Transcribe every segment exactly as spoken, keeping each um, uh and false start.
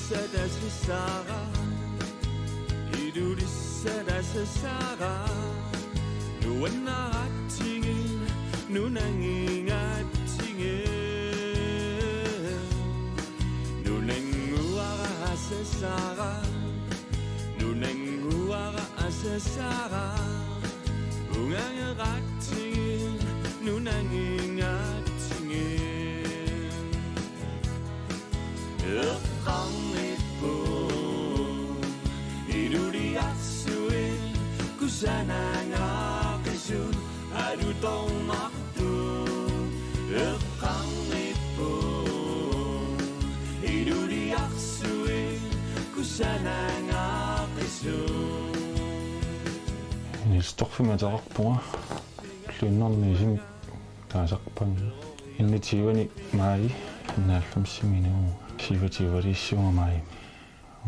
Satassara, ilulissatassara, nuannaratsigit, nunangingatsigit, nunannguara asassara, nunannguara asassara, ungangeratsigit, nunangingatsigit. Eqqarnipput, iluliarsuit, kusanangaaqisut, alutornartut. Eqqarnipput, iluliarsuit, kusanangaaqisut. Niels Torfimik ateqarpunga. Ulluinnarni isumik taasarpara. Enogtyveani maj, enoghalvfemsimi inuuvunga. Syvogtyveliissuunga majimi.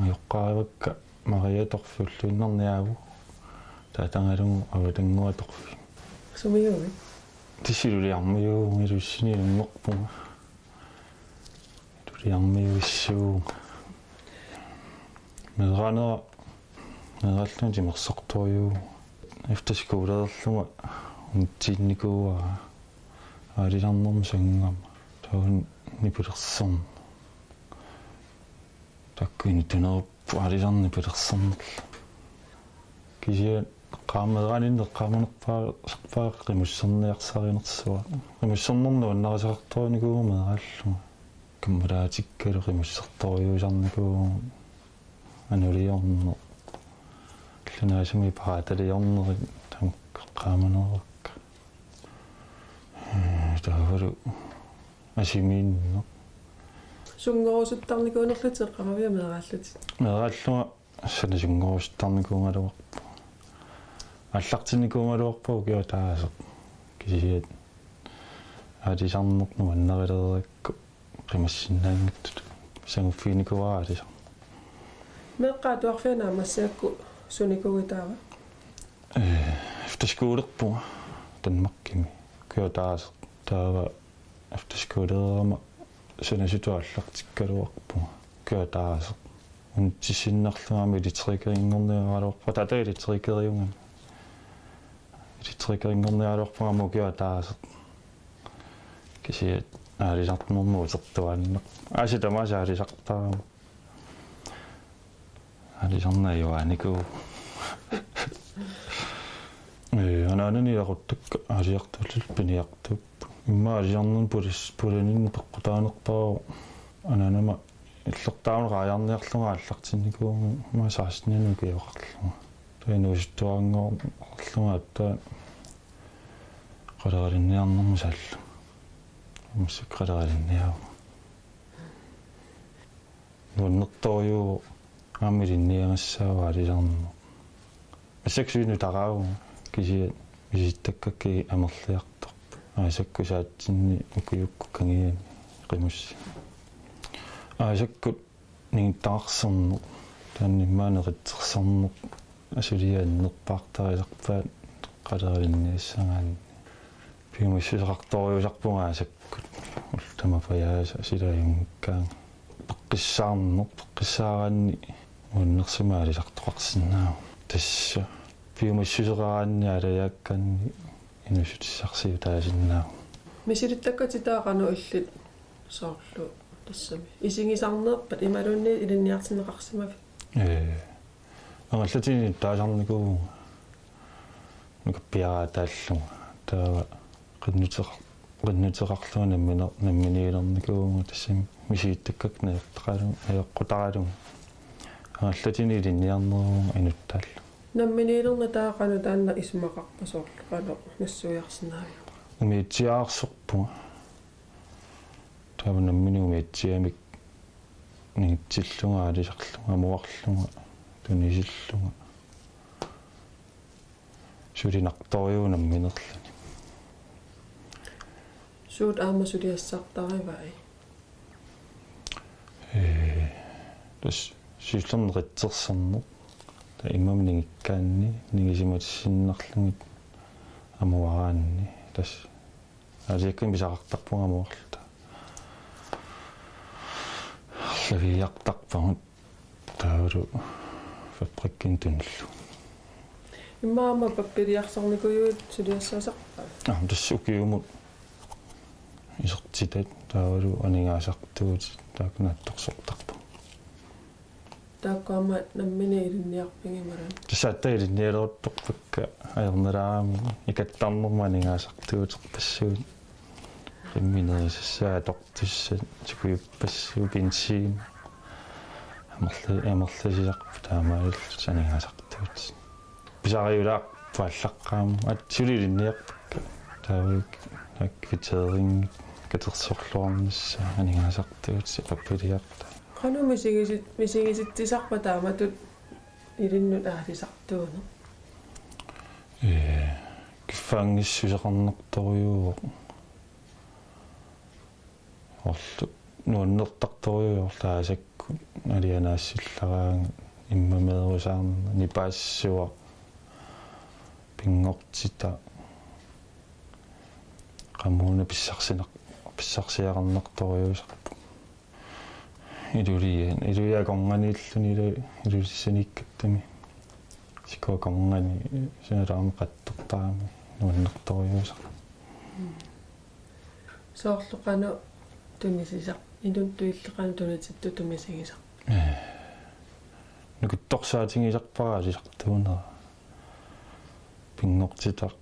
Ajoqaavakka Maria Torfi ulluinnarni aavoq. Taatagalugu Avatannguaq Torfi. Sumiuuvit? Tassa Iluliarmiuuvunga, Ilulissinni inunngorpunga. Iluliarmiuissuuvunga. Meeraanera, meeraallunga timersortorujuuvunga. Efterskolerlunga unitsiinnikuuara aalisarnermut sangama. Taava nipilersorneq. Taakku inuttunerupput aalisarneq nipilersornerlu. Kisianni eqqaama-, meeraaninni eqqaamanerpaa-, -sarpaa qimusserniarsarinersuaq. Qimussernermut nuannarisaqartorinikuuvunga meeraallunga. Kammalaatikkalu qimussertorujuusarnikuuvunga, anuliorneq. Allanut aasami paataliornerit tamakku eqqaamaneruakka. Ee, taavalu asimiinneq. Sunngorusuttarnikuunerlutit eqqaamavia meeraallutit? Meeraallunga sanasunngorusuttarnikuugaluarpunga. Aallartinnikuugaluarpunga ukioq ataaseq. Kisianni aalisarneq nuannarilerakku qimassinnaanngitsutut. Sanguffiginikuuara aalisarneq. Meeqqat atuarfianni aamma massakkut sunikuuit taava? Ee, efterskolerpunga Danmarkimi. Ukioq ataaseq taava efterskolerama sanasutut aallartikkaluarpunga. Ukioq ataaseq. Unitsissinnarlunga aamma elektrikerinngorniaraluarpunga. Taava elektrikeriugami. Elektrikerinngorniaraluarpunga aamma ukioq ataaseq. Kisianni aalisarnermut utertuaannarpoq. Aasiit tamaasa aalisartarama. Aalisarneq ajugaanikuuvoq. Ee, anaanani ilaquttakka aalisartuullutik piniartuupput. Immaqa aalisarnermut pulis-, pulaninni peqqutaanerpaavoq anaanama illertaarneq raajarniarlunga aallartinnikuuvunga, immaqa seksteninik ukioqarlunga. Taava inuusuttuaranngorlunga aatsaat qaleralinniarnermut saallunga. Massakkut qaleralinniarpunga. Nuannertorujuuvoq, aamma ilinniagassaavoq aalisarneq. Massakkut suli nutaraavunga, kisianni misilittakkakka amerliartorput. Aasakkut saatsinni ukiukkut kangiani qimussinga. Aasakkut ningittaqarserneq, taanna immaqa neqitsersorneq, asuliaannerpaartarisarpaat qaleralinniassagaanni. Piumassuseqartorujussuusarpunga aasakkut, ullut tamaasa pajaasa sila ajunngikkaangat. Peqqissaarneq, peqqissaaraanni nuannersumik aalisartoqarsinnaavoq. Tassa piumassuseqaraanni aalajaakkaanni inuussutissarsiutaasinnaavoq. Misilittakkatit taava qanoq illit soorlu tassami isigisarnerpat imaluunniit ilinniartinneqarsimavit? Ee. Angallatinut inuttaasarnikuuvunga nukappiaraataallunga. Taava qinnuteqar-, qinnuteqarlunga namminer-, namminiilernikuuvunga tassami misilittakkakka najoqqutaralugu, najoqqutaralugu. Angallatinut ilinniarneruvunga inuttaallunga. Namminiilerneq taava qanoq taanna isumaqarpa soorlu qanoq nassuiarsinnaaviuk? Umiatsiaarsorpunga. Taava nammineq umiatsiamik ningitsillunga, aalisarlunga, amuarlunga, tunisillunga. Sulinartorujuuvoq namminerluni. Suut aamma suliassartarivai? Ee, tassa siullermik neqitsersorneq. Taava immami ningikkaanni, ningisimatissinniarlugit amuaraanni. Tassa aalisakkanik pisaqartarpunga amuarluta. Aviartarpagut taavalu fabrikkikkut tunillugu. Immaqa aamma pappiliarsarnikuuit suliassaasarpaat? Aamma tassa ukiumut isertitat taavalu aningaasartuutit taakku naatsorsortarpagut. Taakku aamma nammineq ilinniarfigimmata? Tassa aatsaat ilinnialeruttorpakka ajornalaarami ikattarnermut aningaasartuuteqarpassuit. Qimmit nerisassaat, atortussat, sikujuppassuit, benzin. Amerla-, amerlasisarput taamaalillutik aningaasartuutit. Pisariulaarput aallaqqaammut, aatsaat suli ilinniarpakka. Taavalu kvittering, katersorluarnissaa, aningaasartuutit, pappiliartaa. Qanoq misigisit-, misigisitsisarpa taamatut ilinnut aalisartuuneq? Ee, kiffaanngissuseqarnartorujuuvoq. Orlu nuannertartorujuuvoq aasakkut alianaassillaraangat, immameerusaarneq, nipaassuaq, pinngortitaq, qamuuna pissarsinar-, pissarsiaqarnartorujuusarpoq. Ilulian, ilulian akornganiilluni ilu-, Ilulissaniikkattami. Siku akornganni, suna tamarmi qattortarami, nuannertorujuusarpoq. Soorlu qanoq tunisisaq, inuttut illit qanoq tunitittut tumisigisarpa? Ee. Nukittorsaatigisarpara aalisartuunera. Pinngortitaq.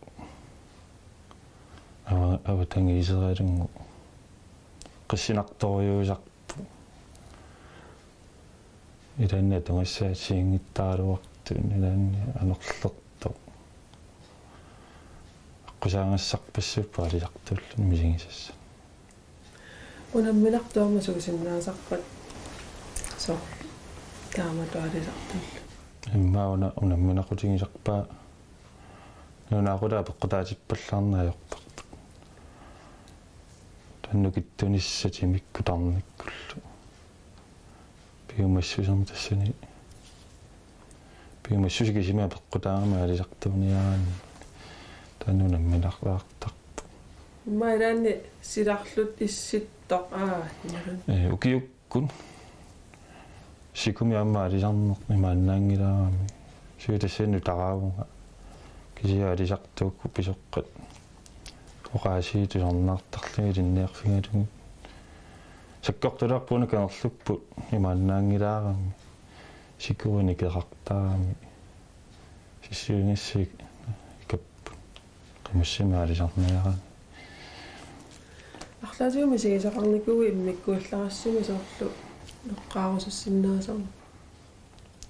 Ava-, avatangiiseralugu. Qissinartorujuusarpoq. Ilaanni atugassaat siingittaraluartut, ilaanni anorlertoq. Aqqusaagassarpassuupput aalisartuulluni misigisassat. Unamminartut aamma suusinnaasarpat soorlu taamatut aalisartuulluni? Immaqa una-, unamminaqutigisarpara. Nunaqula apeqqutaatippallaarneq ajorparput. Taanna nukittunissaq timikkut tarnikkullu. Piumassusermik tassani. Piumassuseq kisimi apeqqutaagami aalisartuuniaraanni. Taanna unamminarlaartarpoq. Immaqa ilaanni silarlutit issittoq, aa, imaluunniit. Ee, ukiukkut. Sikumi aamma aalisarneq imaannaanngilarami. Suli tassani nutaravunga. Kisianni aalisartuukkut pisoqqat. Oqaasii tusarnaartarlugit ilinniarfigalugit. Sakkortulaarput una kangerlupput imaannaanngilarami. Sikuinik eqartarami. Sissiunissi ikap-, qimussimik aalisarniaraanni. Arlaatigut misigisaqarnikuuit immikkuullarassumik soorlu eqqaarusussinnaasamik?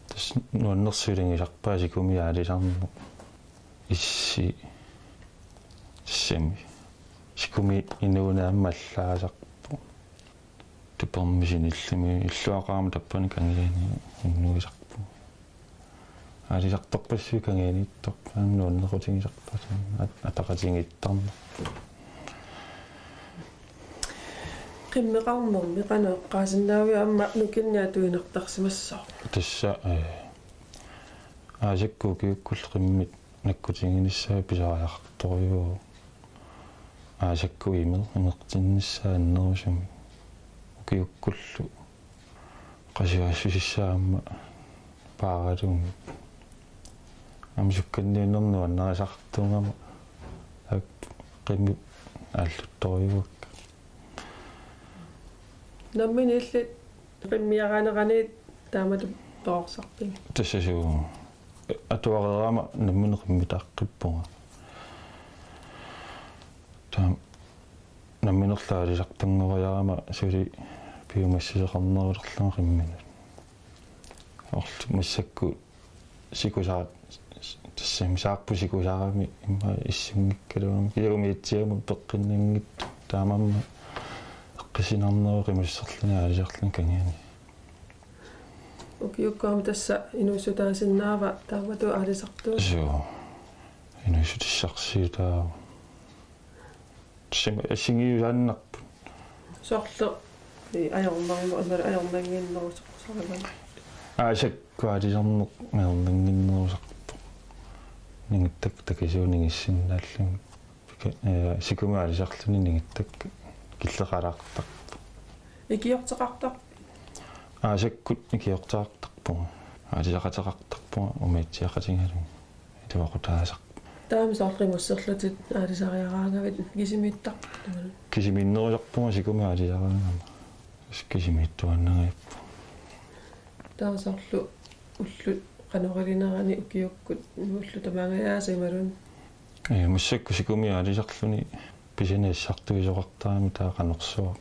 Tassa nuannersuligisarpaa sikumi aalisarneq. Issi. Tassami. Sikumi inuuneq aamma allaasarpoq. Tupermi sinillimi illuaqarami tappani kangiani unnuisarpunga. Aalisartorpassuit kangianiittorput, nuannequtigisarpassuit, at-, ataqatigiittarnerput. Qimmeqarnermi qanoq eqqaasinnaaviuk, aamma nukinnik atuinertarsimassaaq? Tassa, ee, aasakkut ukiukkullu qimmit nakkutiginissaat pisariaqartorujuuvoq. Aasakkut imeq, imertinnissaa annerusumik. Ukiukkullu qasujaassusissaaq aamma paaralugit. Aamma sukkanniunnermik nuannarisartuugama, aak, qimmit aalluttorujuuakka. Nammineq illit qimmiaraaneraniit taamatut perorsarpigit? Tassa suu. Atuareerama nammineq qimmitaaqqippunga. Taava namminerlu aalisartunngoriarama suli piumassuseqarnerulerlunga qimminut. Orlu massakkut sikusaa-, tassami saarput sikusaarami immaqa issunngikkaluarami. Kisianni umiatsiamut peqqinnanngitsoq taamaammat eqqissinarneruvoq qimusserluni aalisarluni kangiani. Ukiukkut aamma tassa inuussutaasinnaava taamatut aalisartuutit? Suu. Inuussutissarsiutaavoq. Tassami assigiiusaannarput. Soorlu, ee, ajornarneq, imaluunniit ajornannginnerusoq, soorlu. Aasakkut aalisarneq ajornannginnerusarpoq. Ningittakkat takisuut ningissinnaallugit. Pika-, ee, sikumi aalisarluni ningittakkat killeqalaartarput. Ikiorteqartarpit? aasakkut ikiortaqartarpunga. Aalisaqateqartarpunga umiatsiaqatigalunga. Iluaqutaasarpoq. Taama soorlu qimusserlutit aalisariaraangavit kisimiittarpit? Kisimiinnerusarpunga sikumik aalisaraangama. Kisimiittuaannangajappunga. Taava soorlu ullut qanorilinerani ukiukkut ullut tamangajaasa imaluunniit? Ee, massakkut sikumik aalisarluni pisani assartuisoqartarami taava qanorsuaq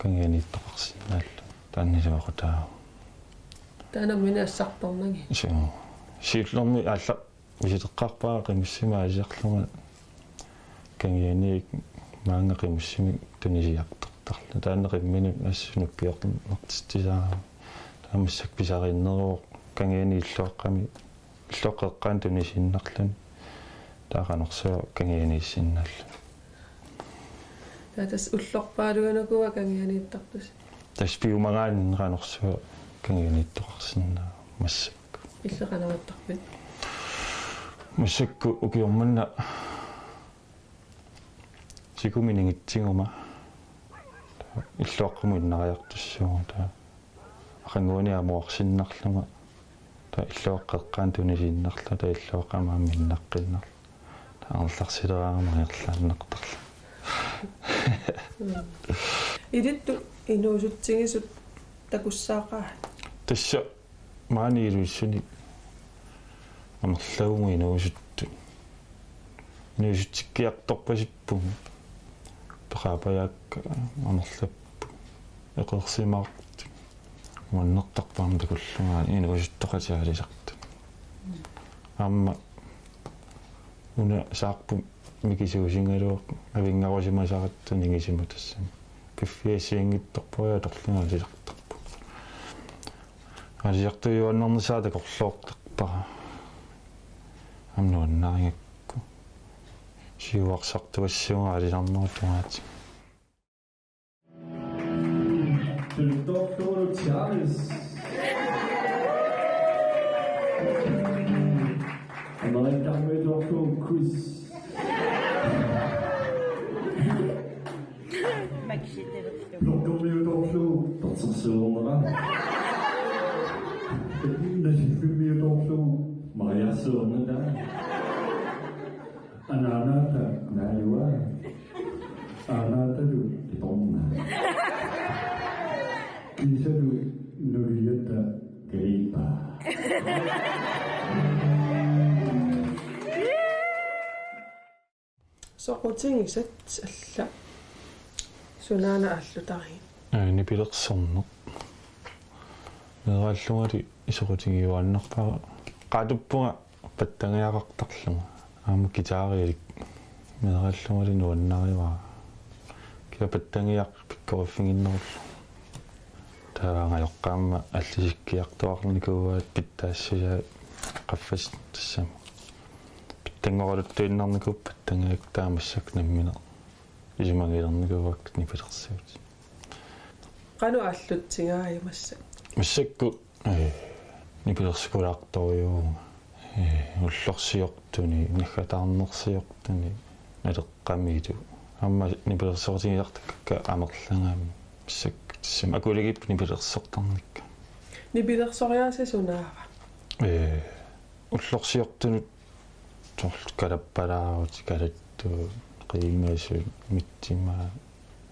kangianiittoqarsinnaalluni. Taanna iluaqutaavoq. Taanna nammineq assartornagit. Suu. Siullermik aallaq misileqqaarpara qimussimik aalisarlunga kangianiit maanga qimussimik tunisiartortarlunga. Taanna qimminut assut nukkiornertitsisaarami. Taava massakkut pisariinneruvoq kangiani illuaqqami, illuaqqap eqqaani tunisiinnarluni. Taava qanorsuaq kangianiissinnaalluni. Taava tassa ullorpaaluit ukua kangianiittartusi? Tassa piumagaanni qanorsuaq kangianiittoqarsinnaavoq massakkut. Illit qanoq ittarpit? Massakkut ukioq manna sikumik inigitsiguma illuaqqamut innariartussaavugut taava. Aqaguani amuarsinnarlunga taava illuaqqap eqqaani tunisiinnarlunga taava illuaqqap aamma innaqqiinnarlunga. Taava angerlarsileraangama angerlaannartarlunga. Mm. Ilittut inuusutsigisut takussaaqaat? Tassa maani Ilulissani amerlavugut inuusuttut. Inuusutsikkiartorpasippugut. Peqaapajaakka amerlapput. Eqeersimaartut. Nuannertarput aamma takullunga inuusuttoqatigisaaliisartut. Aamma una Saarput mikisuusigaluaq avinngarusimasaratta nigisimasassami. Piffissap assigiinngitsorpassuit atorlugit aalisartarpugut. Aalisartuiuaannarnissaa takorloortarpara. Aamma nuannarigakku. Siuarsartuassaagut aalisarnerup tungaatigut. Tuluttoorlugu Charles. Amerikamiutoorlugu Chris. Blokkermiutoorlugu persersuornera. Nalliffimmiutoorlugu Mariarsuornata. Anaanaata Naajua. Aanaatalu Titorna. Kiisalu Nuliata Kaliipa. Soqutigisat alla sunaana aallutarigippit? Ee, nipilersorneq. Meeraallungali soqutigiuaannarpara. Qaatuppunga pattagiaqartarlunga. Aamma guitarilik. Meeraallungali nuannarivara. Kia pattagiaq pikkoriffigiinnerullugu. Taava angajoqqaama allisikkiartuarnikuuaat pitsaassisai qaffasissami. Pitsanngoraluttuinnarnikuupput pattagiat taava massakkut nammineq isumagilernikuuakka nipilersuutit. Qanoq aallutsigai massakkut? Massakkut, ee, nipilersikulaartorujuuvunga. Ee, ullorsiortuni, naggataarnersiortuni, naleqqamilu. Aamma nipilersoqatigisartakkakka amerlagami. Massakkut tassami akuligiipput nipilersortarnikka. Nipilersoriaaseq sunaava? Ee, ullorsiortunut soorlu kalappalaarutit, kalattuut, qiimasut, mitsimaat.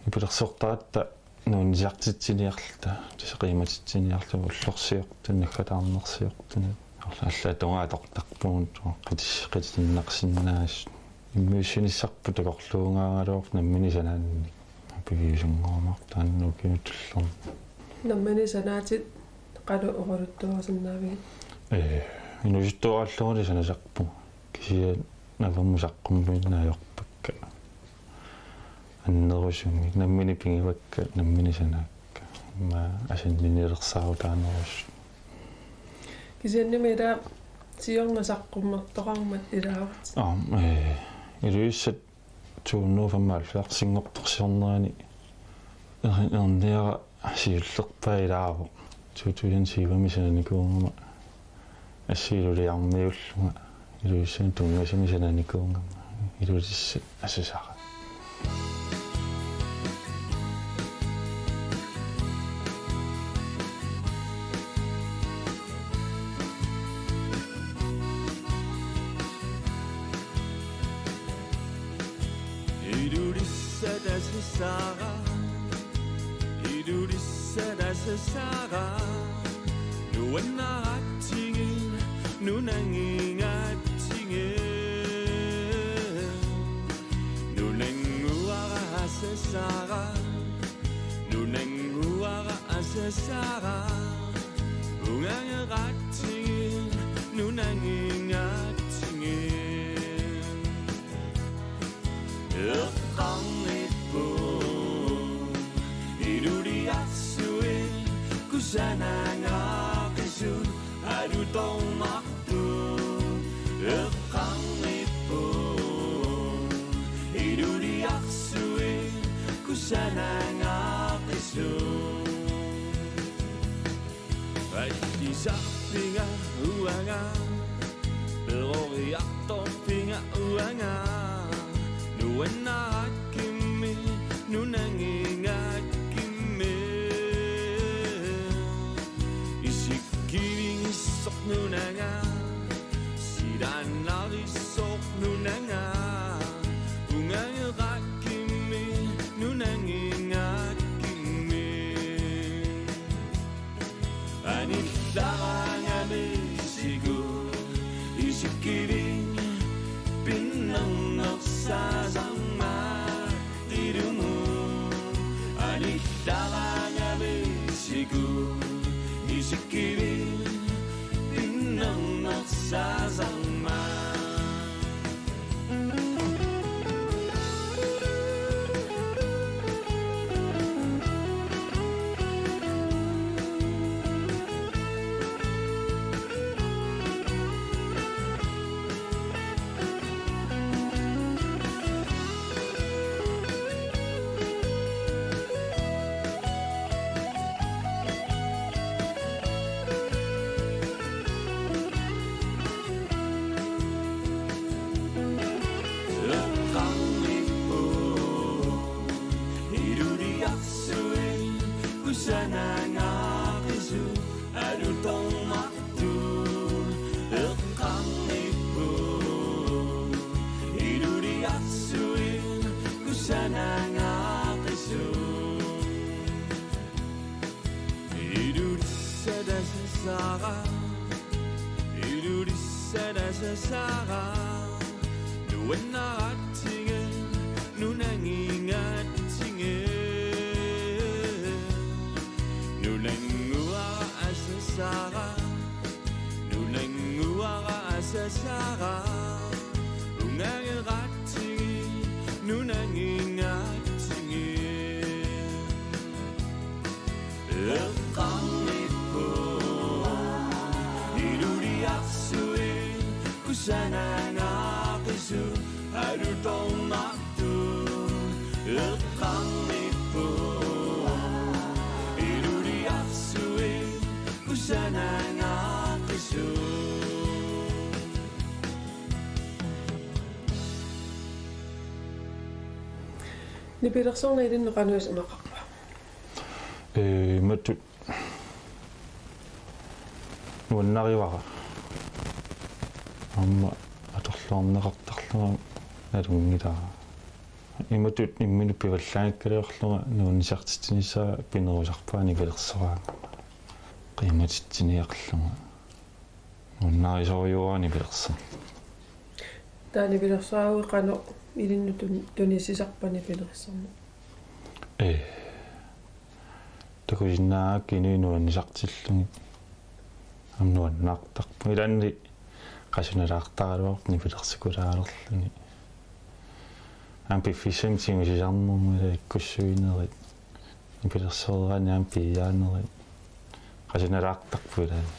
Nipilersortaratta nuunnisartitsiniarluta, tassa qiimatitsiniarluta ullorsiortuni, naggataarnersiortuni. Alla tungaa atortarpugut, qitis-, qitinnarsinnaasut. Immiussinissarput takorluugaaraluarpoq nammineq sanaannik. Piviusanngorumaarpoq taanna ukiunut tullerni. Nammineq sanaatit qanoq oqaluttuarisinnaavigit? Ee, inuusuttuarallugulu sanasarpunga. Kisianni avammut saqqummiinnaq ajorpakka. Annerusumik, nammineq pigivakka, nammineq sanaakka. Aamma asanninnilersaarutaanerusut. Kisiannimi ila siorna saqqummertoqarmat ilaat? Aamma, ee, Ilulissat to hundrede og femoghalvfjerdsinngortorsiornerani er-, erniara siullerpaaq ilaavoq. To tusind tyvemi sananikuugama assit iluliarniullunga, Ilulissani tunngasumi sananikuugama, Ilulissat asasara. Sara, ilulissat asasara, nuannaratsigit nunanngingatsigit. Nunannguara asasara, nunannguara asasara, ungangeratsigit nunanngingatsigit. Eqqarnipput iluliarsuit, kusanangaaqisut alutornartut. Eqqarnipput iluliarsuit, kusanangaaqisut. Allisarfiga uanga, peroriartorfiga uanga, nuannarakkimmi nunanngingakkimmi. Isikkivigissoq nunanga, silaannarissoq nunanga, ungangerakkimmi nunanngingakkimmi. Anillaraangami siku, isikkivik pinnernersaasarmat ilumut. Anillaraangami siku, isikkivik pinnernersaasarmat. Eqqarnipput iluliarsuit, kusanangaaqisut alutornartut. Eqqarnipput iluliarsuit, kusanangaaqisut. Ilulissat asasara, ilulissat asasara, nuannaratsigit nunanngingatsigit. Nunannguara asasara, nunannguara asasara, ungangeratsigit nunanngingatsigit. Eqqarnipput iluliarsuit, kusanangaaqisut alutornartut. Eqqarnipput iluliarsuit, kusanangaaqisut. Nipilersorneq ilinnut qanoq isumaqarpa? Ee, imatut nuannarivara. Aamma atorluarneqartarlunga nalunngilara. Imatut imminut pivallaanngikkaluarlunga nuannisartitsinissaa pinerusarpaa nipilersoraangama. Qiimatitsiniarlunga. Nuannarisorujussuuara nipilersorneq. Taava nipilersoraagut qanoq ilinnut tun-, tunissisarpa nipilersorneq? Ee. Takusinnaagakku inuit nuannisartillugit. Aamma nuannaartarpunga. Ilaanni qasunalaartaraluarpoq nipilersikulaalerluni. Aamma piffissami tigusisarnermi ila ikkussuinerit. Nipilersoreeraanni aamma piiaanerit. Qasunalaartarpoq ilaanni.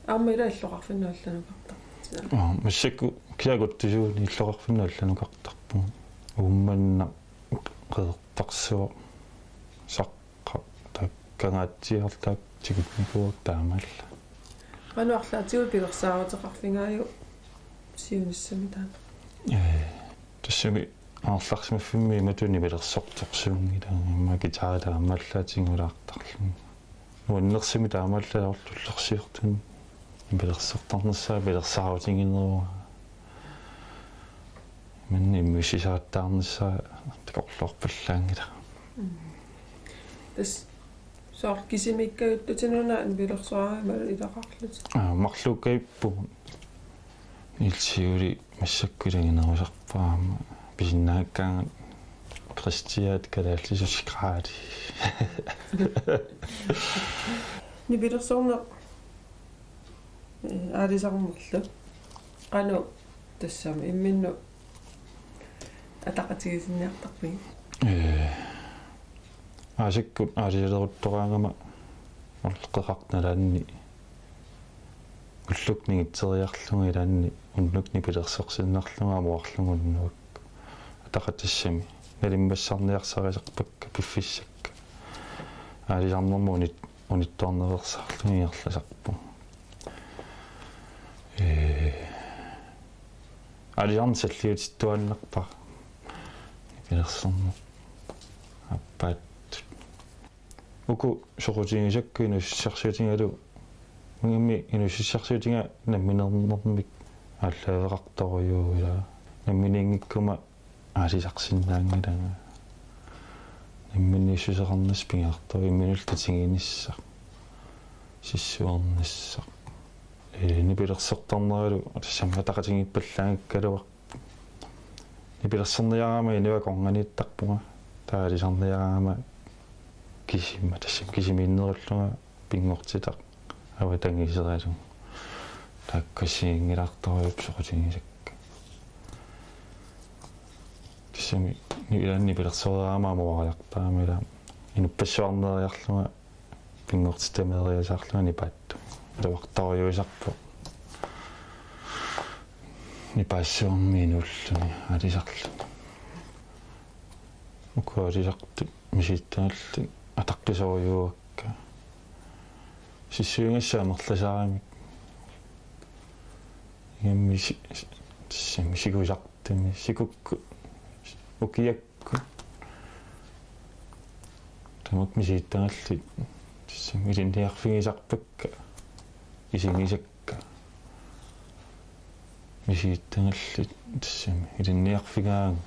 Aamma ila illoqarfinnut allanukartarputit. Aa, massakkut kiakuttusuuni illoqarfinnut allanukartarpugut. Uummannaq Qeqertarsuaq Saqqaq taakku Kangaatsiartaaq tigunnikuuvoq taamaallaat. Qanoq arlaatigut pilersaaruteqarfigaajuk siunissami taanna? Ee, tassami aallarsimaffimmi imatut nipilersortorsuunngilanga, immaqa guitari taamaallaat tigulaartarluni. Nuannersumik taamaallaat ortullersiortuni nipilersortarnissaa pilersaarutigineruara. Maanna immiussisaqattaarnissara takorloorpallaanngilaq. Tassa soorlu kisimiikkajuttutit una nipilersoraangama ilaqarlutit? Aa, marluukkaippugut. Ilsiuli massakkut ilaginerusarpara aamma pisinnaakkaangat Kristiaat kalaallisut sikraali. Nipilersorneq, eh, aalisarnerlu. Qanoq tassami imminnut ataqatigiissinniartarpigit? Ee, aasakkut aalisaleruttoraangama orleqqeqartut nalaanni ullukkut mingitseriarlunga ilaanni unnuk nipilersorsinnarlunga amuarlunga unnuakku. Ataqatigiissami nalimmassarniarsarisarpakka piffissakka. Aalisarnermut unit-, unittoornereersaarlunga ingerlasarpunga. Ee, aalisarneq salliutittuaannarpara. Nipilersorneq. Aappaattut. Uku soqutigisakkut inuussutissarsiutigalugu. Uangaami inuussutissarsiutiga namminernermik aallaaveqartorujuuvoq ilaa. Namminiinngikkuma aalisarsinnaanngilanga. Namminneq issuseqarnissaq pingaartoq imminullu tatiginissaq. Sissuernissaq. Ee, nipilersortarneralu tassami ataqatigiippallaanngikkaluarpoq. Nipilersorniaraangama inuit akornanniittarpunga. Taava aalisarniaraangama kisima, tassami kisimiinnerullunga pinngortitaq avatangiiseralugu. Taakku assigiinngilaartorujuupput soqutigisakka. Tassami ni-, ilaanni nipilersoreeraangama amuariartaramik ilaa inuppassuarneeriarlunga pinngortitamiigisaarlunga nipaattut. Atuartorujuusarpoq. Nipaassuarmi inuulluni aalisarluni. Uku aalisartut misigittagallit ataqqisorujuuakka. Sissuigassat amerlasaaramik. Ingammik si-, si-, tassami sikusartumi, sikukkut, ukiakkut. Tamakku misigittagallit tassami ilinniarfigisarpakka, isigisakka. Misigittagallit tassami ilinniarfigaangat.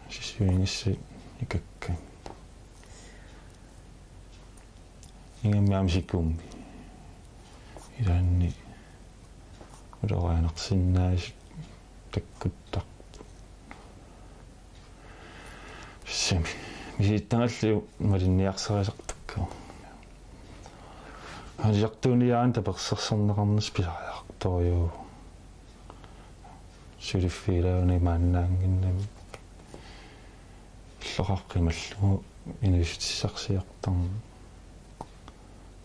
Sissuigassat ikakkat. Ingammik aamma sikummi. Ilaanni ulorianarsinnaasut takkuttarput. Tassami misigittagallit malinniarsarisarpakka. Aalisartuuniaraanni tapersersorneqarnissaq pisariaqartorujuuvoq. Suliffigilaaruni maannaannginnami. Illoqarfik qimallugu inuussutissarsiortarneq.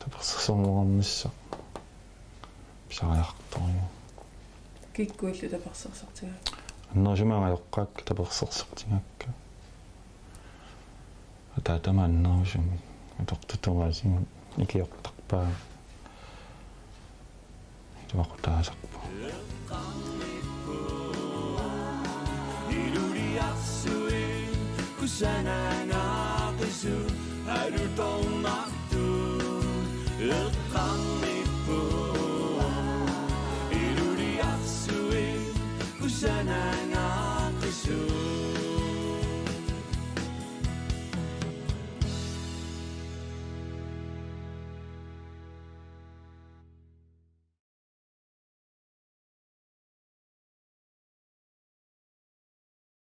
Tapersersorneqarnissaq pisariaqartorujuuvoq. Kikkullu tapersersortigaakka? Annerusumik angajoqqaakka tapersersortigaakka. Ataatama annerusumik. Atortut tungaasigut ikiortarpaat. Iluaqutaasarpoq. Iluliarsuit kusanangaaqisoq alutornartoq.